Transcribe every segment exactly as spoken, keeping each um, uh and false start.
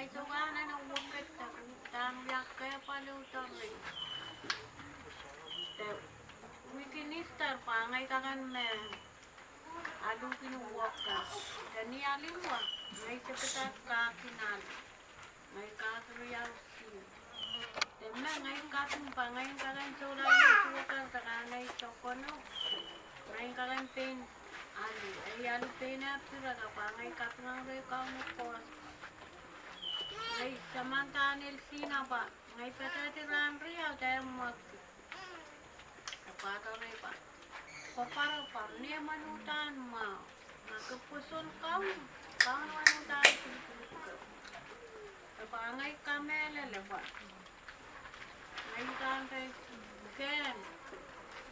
Sohte anahne wekid de udahn wia kepwal ehu doare. De wihk en Easter pwe ngehi kak en me aluhkihla wekid. De ni alu wet, ngehi sohte pahn kak en alu. Ngehi kak riau sihn. De me ngehi kaping pwe ngehi kak en sohla iet wekid de kahnei sokono. Ngehi kak en pein alu. Ei alu pein eh pirada pwe ngehi kaping ong re Kauno Koht. Ngehi saman Daniel sihna pwe ngehi padahkihla rahn riau de mwekid. E pahn doare pwe, pwe pwarapwar, ni emen udahn mwahu. Ma ke pwoson Kauno, Kauno en udahn pil pil ke. E pwe ngehi kamehlele pwe ngehi udahn pil kehn.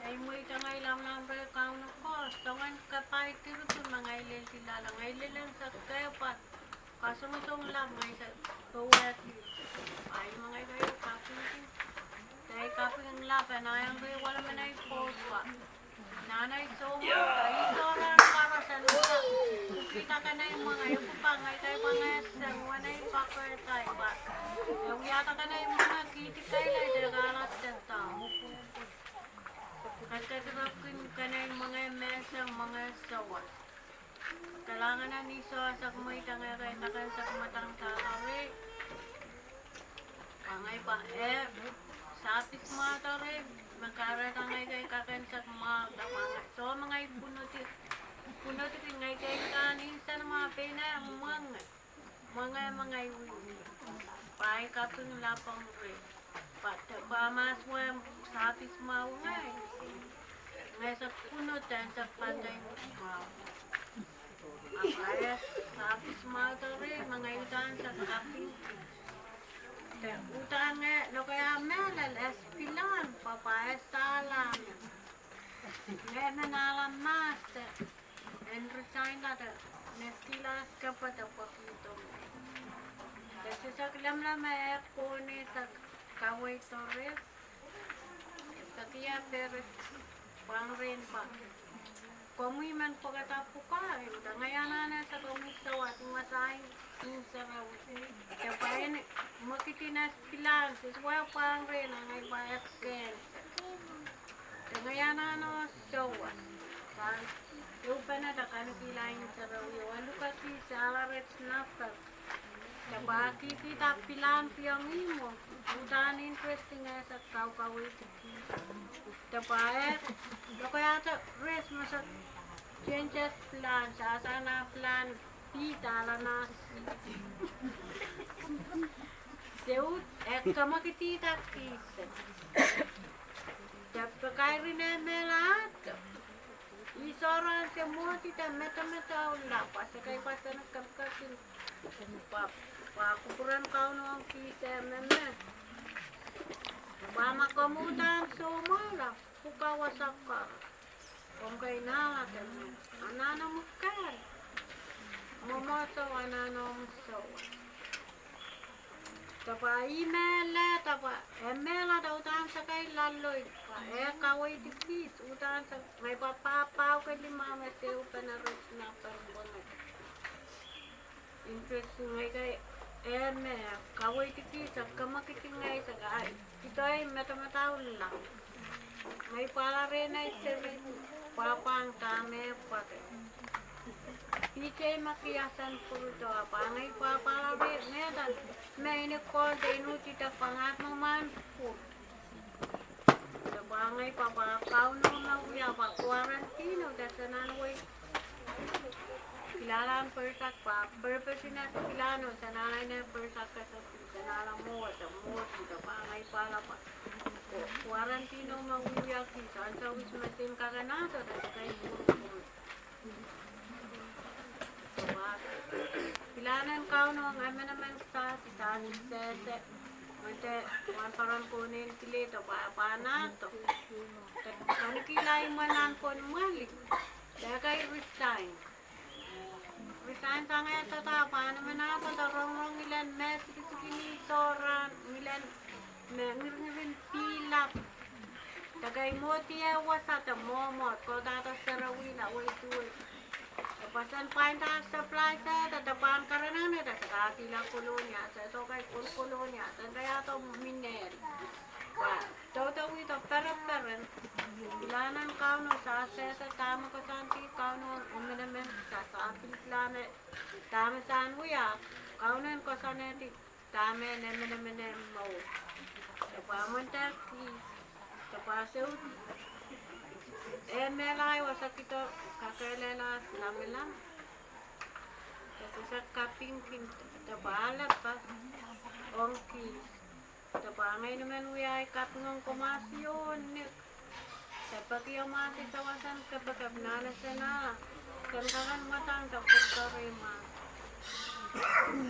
Ei mweidehng ei lamalam re Kauno Koht, soangen kapai direpin me ngehi lel lilala, ngehi lel en sehse kepwal. Kasongosong lap ngehi sehse powehdi. Ahi me ngehi kak kapingki. De ei kaping lap e naiong re walamen ei pwoud pwe, nan ei soumwahu, de ih sohte rahn koaros en uhda, uhkihda kenei mwenge, e pwupwa ngehi kak pwe ngehi sang wen ei pwukoahda pwe e wiahda kenei mwenge, kihdi kehlail de kahlap de doh. Ketiket ropwkin kenei mwenge me sang mwenge sowa. Kalahngan en Isoh, sehse mweidehng ekei kan sehse mwadang doare. Pwe ngehi pwe eh, sahpis mwahu doare, me kahrehda ngehi kak en sehse mwahu, de pwe ngehi soh me ngehi pwunodi, pwunodiki ngehi kak en kak nsenamwahu pein eh mwenge. Mwenge me ngehi wihwihki. Pwe ei kaping lap ong re. Pwe de pwe mahs wet sahpis mwahu ngehi. Ngehi sehse pwunod en sehse pahn ngehi mwahu. Ahpw eh sahpis mwahu doare me ngehi udahn sehse kapingki. De udahn ngehi lokaia mehlel eh pilahn pwe pwe eh sahlahme. Ngehi men ale mahs de en resign-da de, me kihla kepwe de pwekihdo. De sehse lamalam me eh kohne sehse kaweid doare. Sehse kihda pere pwangren pwe, komwi men pwekada pwukoa, de ngehi anahne sehse komwi sowa, tungoal sain, sain sarawi. De pwe en mwekidin eh pilahn, sehse wia pwangren, ngehi pwe eh kehn. De ngehi anahne sowa. Pwe ehupene de kanekihla sain sarawi, oh e lukehdi sahla ret nape. De pwe kihkihda pilahn piong ih mwo, udahn interesting eh sehse kaukaweidki. De pwe eh lokaiahte res me sehse changes pilahn, sahsahn ah pilahn pihda lana si. Se uhd e kamwekidihda kihsang. De pwe kairihn eh mehla ahdo, ih sohrahn se mwohdi de medemedewe lap, pwe se kak pahn sehse kapikaping. Pwe, pwe kupwuren Kauno ong kihsang me me, pwe ma komw udahn soumwahla, pwukoa wasa koaros, komw kak en ale de me anahne mwekid. Mwomwohdiso anahne omw sowa. De pwe ih mehla, de pwe e mehla de udahn sehse kak loalloid, pwe e kaweidki kis, udahn sehse, ngehi pwe pahpao ke limau me se ehupene ret nape pwoned. Interesting, ngehi kak, eh me kaweidki sehse kamwekid ngehi sehse kak, ah, kitail medemedewe lap. Ngehi pahla rehn ei seri, pwapwand dahme pwehki. Pitsei me kiasen pwurodo, ahpw ngehi pahpahla reh, ngehi de, me ine kohl de inutida pwangad me mwahn pwur. De pwe ngehi pahpahla Kauno me wia pwe quarantine-o de se anahne wei. Pilahn pwurehng pwe purpose-in eh pilahn-o, se anahne pwurehng kese, se anahne mwohd, mwohd, de pwe ngehi pahla pwe quarantine-o me wiewia kis, ansou wis me se en kak anahne, de se kak pwurpwur. Pilahn en Kauno ong emenemen sahpw, sahpw sehse, me de wahnpoaron kohn en pil de pahpahn ahdo. De kanekihla imwen nan pwon mwahli, de kak resign. Resign sang eh doadoahk, pwe emenemen ahdo de rongorong ngilen me sikisiki ni sohrahn, ngilen me ngiringirin pihlap. De kak mwohdi eh wasa de mwomwohd, kohdahdo sarawi, la wei duwe. De pwe sen pwainda supply sehse de pahn karanahne de sehse Akila Kolonia, se sohte kai kol Kolonia, se nda ia do minehl. Pwe, doadoahk wiewiahda pereperen. Pilahn en Kauno, sa sehse dahme koasoandi Kauno, emenemen, sa, sa pil pilahn dahme sa wia, Kauno en koasoanehdi dahme emenemen mwo. Depwa mwen deki, depwa sou, e melahi wasa kihdo kakehlelahs lamalam. Depwa se kaping kin, depwa ale pa ong ki. Depwa ngehi men wia ahi kaping ong Komoasi oh Nik. Depwa kihong Komoasi sawas en kepekep nan ese nah. Ken kakan matang depwa kukare ma.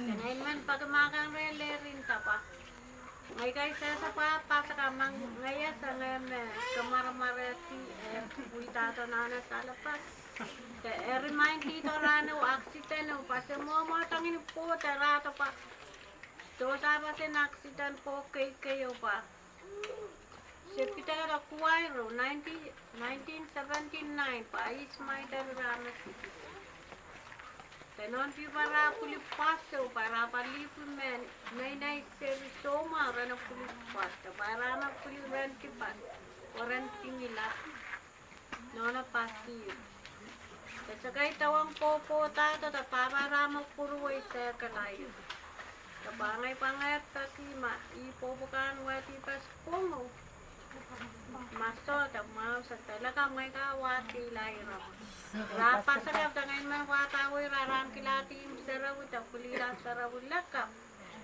Ken ahi men paki mahkan re lerin depwa. Ngehi kai sehse pwa pahn saka ma ngehi ese ngehi me kemwaremwarehdi, eh, wiewiahda nan ese ale pa. De e remind-ihdo rahno accident o pwa se mwomwohdahng ni pwo de rahn depwa. Dohsa pwa se accident pwo keikei o pwa. Se pidada kuwairo, nineteen, nineteen seventy-nine pwa is my dad rame. De nohn pihpwa ra pwili pwasou pwa ra pwa lihpw men, nei nei seri soumwahu ren pwili pwasou pwa ra me pwili ren kipwa, o ren kingila. Nohno pasi. Ese kai tawang popo dahdo de pahpa ra me kuruwei sehkelaio. De pwa ngehi pwa ngehi peki ma ih popo kan wehdi pes pwongo. Ma sohte mwahu se de laka ngehi ka wahdi laira. Ra pasekep de ngehi men wahda wei ra rahn kilahdi sarawi de pwilila sarawi lakapw.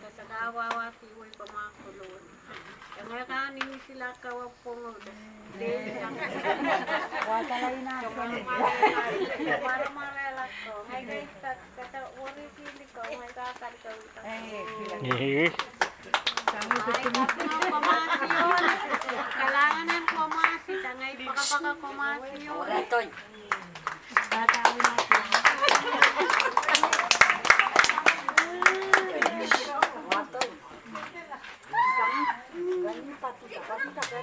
Kesaka wawa di wei pama kolon. Kemwe kan ni sila kawa pongo de. Dei. Wata laina. Kemwe mara mara lako. Ngai kei kata wori sili ko ngai ka kali ka wita. Eh. Kalahngan en Komoasi, tangai pakapaka Komoasi.